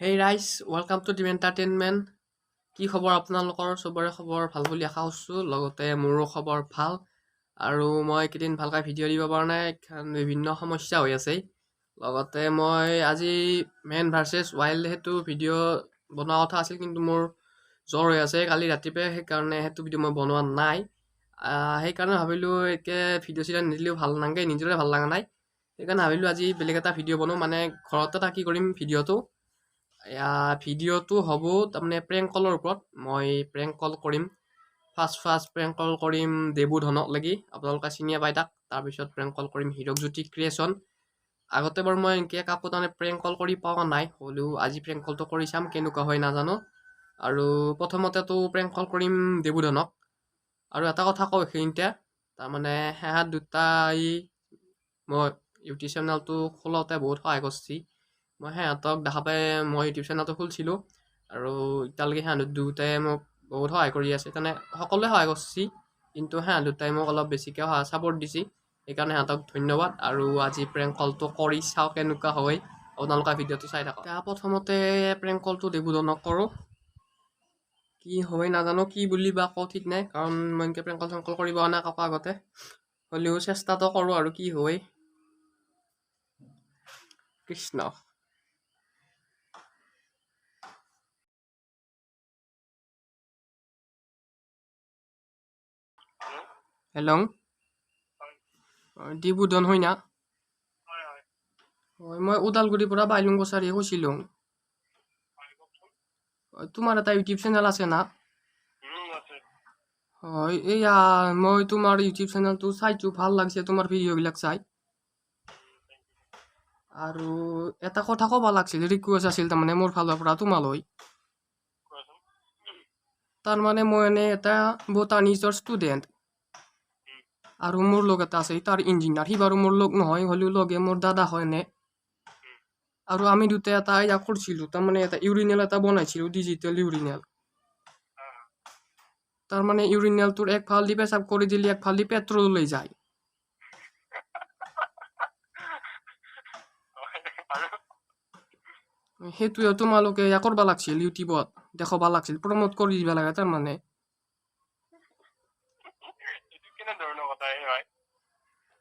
হেই ৰাইজ, welcome to team entertainment. কি খবৰ আপোনালোকৰ? চবৰে খবৰ ভাল বুলি আশা কৰিছোঁ, লগতে মোৰো খবৰ ভাল। আৰু মই এইকেইদিন ভালকৈ ভিডিঅ' দিব পৰা নাই, কাৰণ বিভিন্ন সমস্যা হৈ আছে। লগতে মই আজি মেন ভাৰ্চেছ ৱাইল্ড সেইটো ভিডিঅ' বনোৱা কথা আছিল, কিন্তু মোৰ জ্বৰ হৈ আছে কালি ৰাতিপুৱাই, সেইকাৰণে সেইটো ভিডিঅ' মই বনোৱা নাই। সেইকাৰণে ভাবিলোঁ একে ভিডিঅ' চিডিঅ' নিদিলেও ভাল নালাগে, নিজৰে ভাল লগা নাই। সেইকাৰণে ভাবিলোঁ আজি বেলেগ এটা ভিডিঅ' বনাওঁ, মানে ঘৰতে থাকি কৰিম ভিডিঅ'টো। এয়া ভিডিঅ'টো হ'ব তাৰমানে প্ৰেংক কলৰ ওপৰত। মই প্ৰেংক কল কৰিম, ফাৰ্ষ্ট ফাৰ্ষ্ট প্ৰেংক কল কৰিম দেবুধনক লাগি, আপোনালোকে চিনিয়ে পায় তাক। তাৰপিছত প্ৰেংক কল কৰিম হীৰকজ্যোতি ক্ৰিয়েশ্যন। আগতে বাৰু মই এনেকৈ কাকো তাৰমানে প্ৰেংক কল কৰি পোৱা নাই, হ'লেও আজি প্ৰেংক কলটো কৰি চাম কেনেকুৱা হয় নাজানো। আৰু প্ৰথমতেতো প্ৰেংক কল কৰিম দেবুধনক। আৰু এটা কথা কওঁ এইখিনিতে, তাৰমানে সেহঁত দুটাই মই ইউটিউব চেনেলটো খোলাওঁতে বহুত সহায় কৰিছে। মই সিহঁতক দেখা পাই মই ইউটিউব চেনেলটো খুলিছিলোঁ, আৰু এতিয়ালৈকে সিহঁত দুটাই মোক বহুত সহায় কৰি আছে। তাৰমানে সকলোৱে সহায় কৰিছে, কিন্তু সিহঁত দুটাই মোক অলপ বেছিকৈ সহায় ছাপোৰ্ট দিছে, সেইকাৰণে সিহঁতক ধন্যবাদ। আৰু আজি প্ৰেংক কলটো কৰি চাওঁ কেনেকুৱা হয়, আপোনালোকে ভিডিঅ'টো চাই থাকক। এতিয়া প্ৰথমতে প্ৰেংক কলটো দেবুধনক কৰোঁ, কি হয় নাজানো, কি বুলি বা কওঁ ঠিক নাই, কাৰণ মই এনেকৈ প্ৰেংক কল চেংক কল কৰিব নাই কাকো আগতে, হ'লেও চেষ্টাটো কৰোঁ আৰু কি হয়। কৃষ্ণ। হেল্ল', দেবুধন হয় না? হয়, মই ওদালগুৰিৰ পৰা বাইলুং কছাৰীয়ে কৈছিলোঁ। তোমাৰ এটা ইউটিউব চেনেল আছে না? হয়, এইয়া মই তোমাৰ ইউটিউব চেনেলটো চাইছোঁ, ভাল লাগিছে তোমাৰ ভিডিঅ'বিলাক চাই। আৰু এটা কথা ক'ব লাগিছিল, ৰিকুৱেষ্ট আছিল তাৰমানে মোৰ ফালৰ পৰা তোমালৈ। তাৰমানে মই এনে এটা বটানিজৰ ষ্টুডেণ্ট, আৰু মোৰ লগ এটা আছে তাৰ ইঞ্জিনিয়াৰ, সি বাৰু মোৰ লগ নহয়, হ'লেও লগে মোৰ দাদা হয় এনে। আৰু আমি দুটা এটা এয়া কৰিছিলোঁ, তাৰমানে এটা ইউৰিনেল এটা বনাইছিলোঁ, ডিজিটেল ইউৰিনেল। তাৰমানে ইউৰিনেলটোৰ একফাল দি পেচাব কৰি দিলে একফাল দি পেট্ৰল ওলাই যায়। সেইটোৱে তোমালোকে এয়া কৰবা লাগছিল, ইউটিউবত দেখবা লাগছিল, প্ৰমোট কৰি দিবা লাগে তাৰমানে।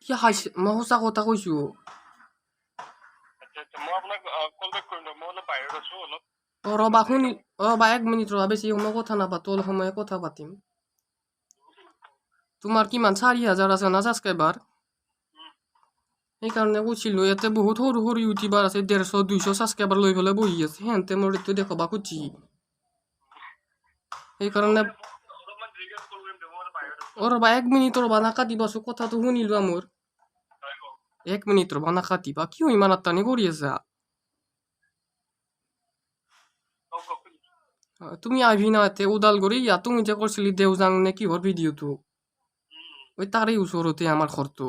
কি খাইছে? মই সঁচা কথা কৈছোঁ। অ ৰ'বা, শুনি ৰ'বা, এক মিনিট ৰ'বা, বেছি সময় কথা নাপাতো, অলপ সময় কথা পাতিম। তোমাৰ কিমান 4000 আছে না ছাবস্ক্ৰাইবাৰ? সেইকাৰণে কৈছিলোঁ, ইয়াতে বহুত সৰু সৰু ইউটিউবাৰ আছে, 150 200 ছাবস্ক্ৰাইবাৰ লৈ পেলাই বহি আছে, সিহঁতে মোৰ এইটো দেখবা খুজিছে। সেইকাৰণে অ ৰ'বা, এক মিনিট ৰ'বা, নাকাটিবাচোন, কথাটো শুনি লোৱা মোৰ। এক মিনিট ৰ'বা, নাকাটিবা। কিয় ইমান আত্তানি কৰি আছা? তুমি আহিবি না ইয়াতে ওদালগুৰি, ইয়াত তুমি যে কৰিছিলি দেউজাং নে কিহৰ ভিডিঅ'টো, ওই তাৰে ওচৰতে আমাৰ ঘৰটো।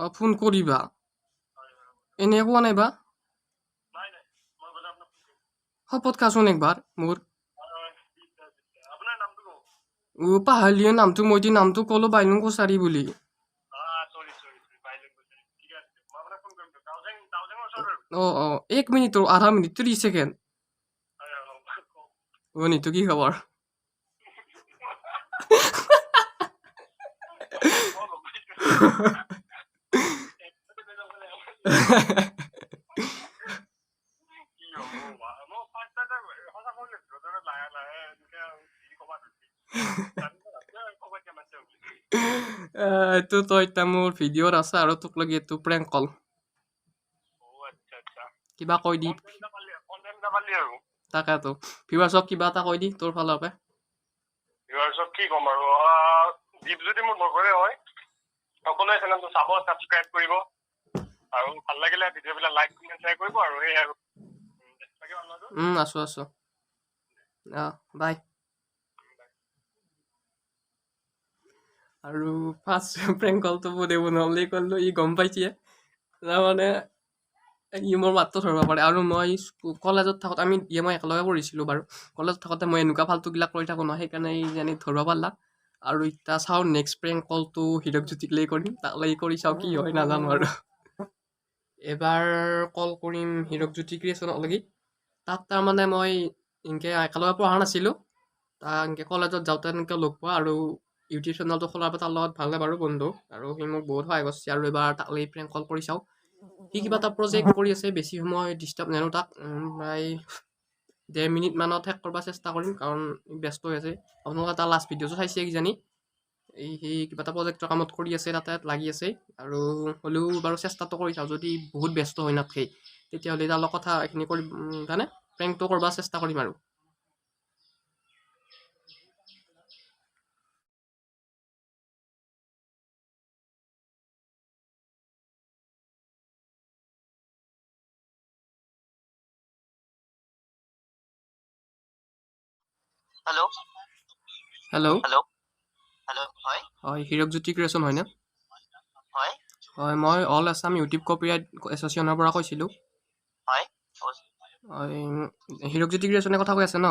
অ ফোন কৰিবা, এনে কোৱা নাই বা? শপত খাচোন একবাৰ মোৰ। ও পাহৰিলিয়ে নামটো, মই দি নামটো ক'লো বাইলুং কছাৰী বুলি। অ অ এক মিনিট, আধা মিনিট, 30 ছেকেণ্ড। অ নিতু, কি খবৰ? এইটো তই এতিয়া মোৰ ভিডিঅ'ত আছে আৰু তোক লাগি এইটো প্ৰেংক কল। কিবা কৈ দি, তাকেতো ভিউৱাৰ্ছক কিবা এটা কৈ দি তোৰ ফালৰ পৰা। ভিউৱাৰ্ছক কি ক'ম আৰু, দীপজ্যোতি মোৰ লগৰে হয়, সকলোৱে চেনেলটো চাব, ছাবস্ক্ৰাইব কৰিব, আৰু ভাল লাগিলে ভিডিঅ'বিলাক লাইক কমেণ্ট শ্বেয়াৰ কৰিব, আৰু সেই আৰু আছো আছো, অ বাই। আৰু ফাৰ্ষ্ট প্ৰেংক কলটো দেবুধনলৈ কৰিলোঁ, ই গম পাইছে, তাৰমানে ই মোৰ মাতটো ধৰিব পাৰে। আৰু মই কলেজত থাকোঁতে আমি মই একেলগে পঢ়িছিলোঁ বাৰু, কলেজত থাকোঁতে মই এনেকুৱা ফাল্টুগিলাক কৰি থাকোঁ নহয়, সেইকাৰণে ই জানি ধৰিব পাৰিলা। আৰু এতিয়া চাওঁ নেক্সট প্ৰেংক কলটো হীৰকজ্যোতিক লৈ কৰিম, তাক লৈ কৰি চাওঁ কি হয় নাজানো আৰু। এবাৰ কল কৰিম হীৰকজ্যোতি ক্ৰিয়েশ্যনক লাগি। তাত তাৰমানে মই এনেকৈ একেলগে পঢ়া নাছিলোঁ, তাক এনেকৈ কলেজত যাওঁতে এনেকৈ লগ পোৱা আৰু ইউটিউব চেনেলটো খোলাৰ পৰা তাৰ লগত ভালে বাৰু বন্ধু, আৰু সি মোক বহুত সহায় কৰিছে। আৰু এবাৰ তাক লাগি প্ৰেংক কল কৰি চাওঁ। সি কিবা এটা প্ৰজেক্ট কৰি আছে, বেছি সময় ডিষ্টাৰ্ব নেৰোঁ তাক। প্ৰায় 1.5 মিনিটমানত শেষ কৰিব চেষ্টা কৰিম, কাৰণ ব্যস্ত হৈ আছে। আপোনালোকে তাৰ লাষ্ট ভিডিঅ'টো চাইছে কিজানি। এই সি কিবা এটা প্ৰজেক্টৰ কামত কৰি আছে, তাতে লাগি আছে। আৰু হ'লেও বাৰু চেষ্টাটো কৰি চাওঁ, যদি বহুত ব্যস্ত হৈ নাথাকে তেতিয়াহ'লে তাৰ লগত কথা এইখিনি কৰি তাৰমানে প্ৰেংকটো কৰিব চেষ্টা কৰিম আৰু। হেল্ল'। হেল্ল'। হেল্ল', হেল্ল', হয়। হয়, হীৰকজ্যোতি ক্ৰিয়েশ্যন হয়নে? হয়। হয়, মই অল আছাম ইউটিউব কপিৰাইট এছ'চিয়েশ্যনৰ পৰা কৈছিলোঁ। হয়। হয়, হীৰকজ্যোতি ক্ৰিয়েশ্যনে কথা কৈ আছে ন?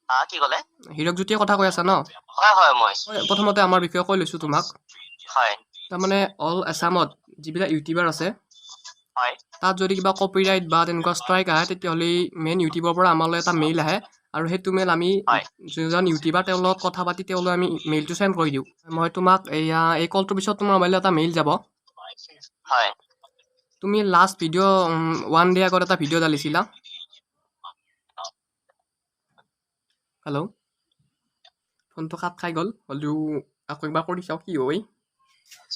হা, কি ক'লে? হীৰকজ্যোতিয়ে কথা কৈ আছা ন? হয় হয়, মই। হয়, প্ৰথমতে আমাৰ বিষয়ে কৈ লৈছোঁ তোমাক। হয়। তাৰমানে অল আছামত যিবিলাক ইউটিউবাৰ আছে, হয়, তাত যদি কিবা কপিৰাইট বা তেনেকুৱা ষ্ট্ৰাইক আহে, তেতিয়াহ'লে মেইন ইউটিউবৰ পৰা আমালৈ এটা মেইল আহে, আৰু সেইটো মেইল আমি হয়। যোনজন ইউটিউবাৰ তেওঁৰ লগত কথা পাতি তেওঁলৈ আমি মেইলটো চেণ্ড কৰি দিওঁ। মই তোমাক এয়া এই কলটোৰ পিছত তোমাৰ মোবাইলত এটা মেইল যাব। হয়। তুমি লাষ্ট ভিডিঅ' 1 ডে আগত এটা ভিডিঅ' ডালিছিলা। হেল্ল', ফোনটো কাট খাই গ'ল, হ'লেও আকৌ একবাৰ কৰি চাওঁ কি হয়।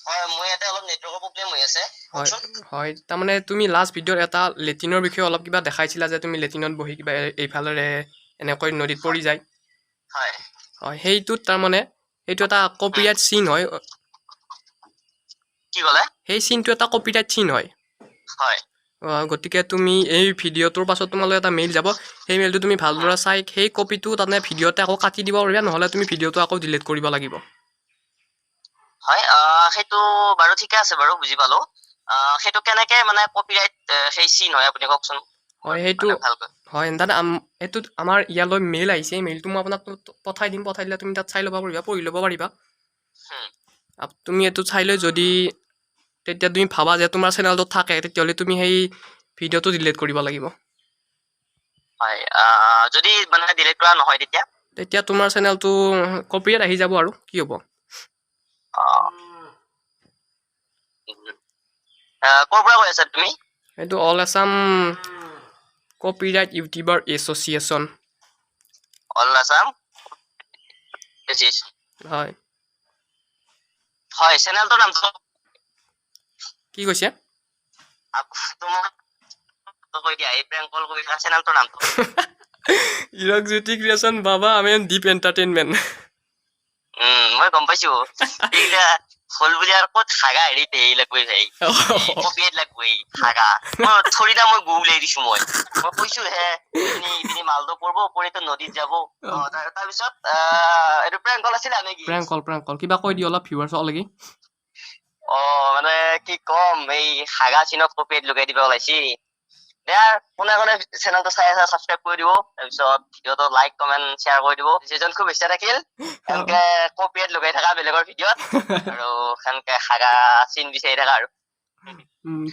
হয়, মোৰ ইয়াতে অলপ নেটৱৰ্কৰ প্ৰব্লেম হৈ আছে। হয়। কওকচোন। হয়, তাৰমানে তুমি লাষ্ট ভিডিঅ'ত এটা লেট্ৰিনৰ বিষয়ে অলপ কিবা দেখাইছিলা যে তুমি লেট্ৰিনত বহি কিবা এইফালেৰে এনেকৈ নদীত পৰি যায়। হয়। হয়, সেইটোত তাৰমানে সেইটো এটা কপিৰাইট চিন হয়। কি ক'লে? সেই চিনটো এটা কপিৰাইট চিন হয়। হয়। গতিকে তুমি এই ভিডিঅ'টোৰ পাছত তোমালৈ এটা মেইল যাব, সেই মেইলটো তুমি ভালদৰে চাই সেই কপিটো তাৰমানে ভিডিঅ'তে আকৌ কাটি দিব পাৰিবা, নহ'লে তুমি ভিডিঅ'টো আকৌ ডিলিট কৰিব লাগিব। হয়, সেইটো বাৰু ঠিকে আছে বাৰু, বুজি পালো। সেইটো কেনেকে মানে কপিৰাইট সেই চিন হয়, আপুনি কওকচোন। হয়, সেইটো মানে ভালকৈ। হয় দাদা, এইটোত আমাৰ ইয়ালৈ মেইল আহিছে, এই মেইলটো মই আপোনাক পঠাই দিম। পঠাই দিলে তুমি তাত চাই ল'ব পাৰিবা, পঢ়ি ল'ব পাৰিবা। তুমি এইটো চাই লৈ যদি তেতিয়া তুমি ভাবা যে তোমাৰ চেনেলটোত থাকে, তেতিয়াহ'লে তুমি সেই ভিডিঅ'টো ডিলিট কৰিব লাগিব। হয়, যদি মানে ডিলিট কৰা নহয় তেতিয়া? তেতিয়া তোমাৰ চেনেলটো কপিৰাইট আহি যাব আৰু কি হ'ব। ক'ৰ পৰা কৈ আছা তুমি? সেইটো all Assam copyright YouTuber association. All Assam. হয়। হয়, চেনেলটোৰ নামটো? কি কৈছে? তোমাক কৈ দিয়া, এই প্ৰেংক কল কৰিছা, চেনেলটোৰ নামটো? হীৰকজ্যোতি ক্ৰিয়েশ্যন বাবা, আমি দীপ এণ্টাৰটেইনমেণ্ট। মই গম পাইছো। এতিয়া হ'ল বুলি আৰু ক'ত হাগা হেৰিত হেৰি লাগব ভাই, কপিৰাইট লাগব এই হাগা। মই থৰিনা মই গু উলিয়াই দিছো? মই মই কৈছো হে, ইপিনি ইপিনি মালটো পৰব, পৰিতো নদীত যাব। তাৰপিছত এইটো প্ৰেংক কল আছিলে নেকি? প্ৰেংক কল, প্ৰেংক কল। কিবা কৈ দি অলপ ভিউৱাৰ্ছক লাগি। অ, মানে কি কম, এই হাগা চিনত কপিৰাইট লগাই দিব ওলাইছি। দে, কোনে কোনে চেনেলটো চাই আছে ছাবস্ক্ৰাইব কৰি দিব, তাৰপিছত ভিডিঅ'টো লাইক কমেণ্ট শ্বেয়াৰ কৰি দিব। যিজন শুভেচ্ছা থাকিল, সেনকে কপিৰাইট লগাই থাকা বেলেগৰ ভিডিঅ'ত আৰু সেনকে হাগা চিন বিচাৰি থাকা আৰু।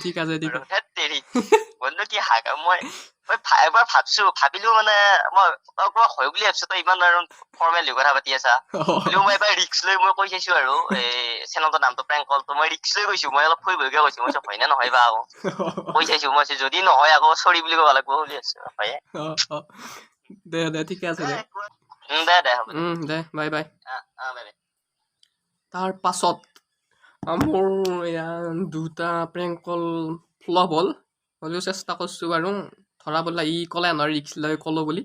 ঠিক আছে, ঠিক আছে। ধেত তেৰি, বন্ধু কি হাগা। মই মই এবাৰ ভাবছো, ভাবিলো মানে মই কিবা হয় বুলি ভাবছো, তই ইমান আৰু ফৰ্মেলি কথা পাতি আছা। হ'লেও মই এবাৰ ৰিক্স লৈ মই কৈ চাইছো আৰু এই চেনেলটোৰ নামটো প্ৰেংক কলটো মই ৰিক্স লৈ কৈছো, মই অলপ ফুৰি ভৰিকে কৈছো। মই কৈছো, হয় নে নহয় বা, আকৌ কৈ চাইছো। মই কৈছো, যদি নহয় আকৌ চৰি বুলি ক'ব লাগিব বুলি ভাবছো। হয়। দে দে, ঠিকে আছে দে। দে দে, হ'ব দে। দে, বাই বাই। অ, বাই বাই। তাৰ পাছত মোৰ এয়া দুটা প্ৰেংক কল ফ্লপ হ'ল, হ'লেও চেষ্টা কৰিছোঁ বাৰু ধৰা বোলে ই ক'লে নহয় ৰিক্স লৈ ক'লো বুলি,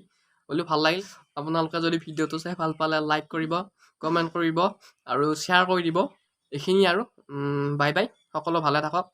হ'লেও ভাল লাগিল। আপোনালোকে যদি ভিডিঅ'টো চাই ভাল পালে লাইক কৰিব, কমেণ্ট কৰিব আৰু শ্বেয়াৰ কৰি দিব। এইখিনি আৰু বাই বাই, সকলো ভালে থাকক।